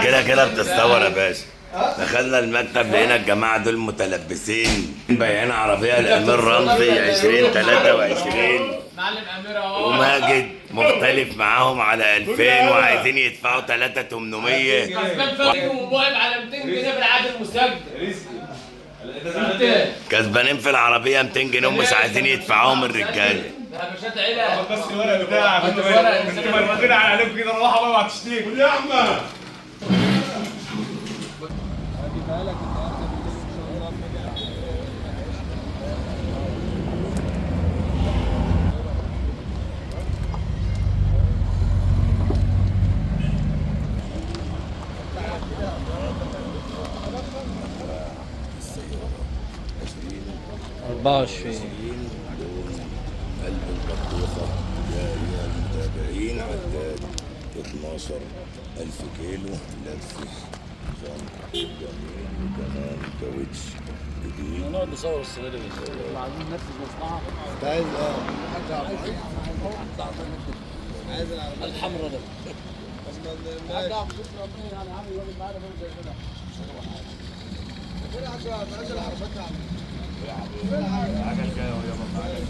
كده كده بتتصور يا باشا. دخلنا المكتب لقينا الجماعة دول متلبسين بايعين عربية الامير رمزي 2023 معلم امير اهو، وماجد مختلف معاهم على 2000 وعايزين يدفعوا 3800. كسبان فرق وواقف على 200 جنيه في العقد المسجل. رزقي. كسبانين في العربية 200 جنيه ومش عايزين يدفعوهم الرجالة. ده باشا عيله. بس الورق بتاعك انت مرمطين عليكم كده، روحوا بقى ما تشتكوا يا احمد. أربعة وعشرين. قلب البطيخة يا أيها المتابعين، عداد 12000 كيلو لف جنب جميل، وكمان كاوتش جديد. نقعد نصور الصغير. الحمرا ده. عجل كده يا بابا، عجل.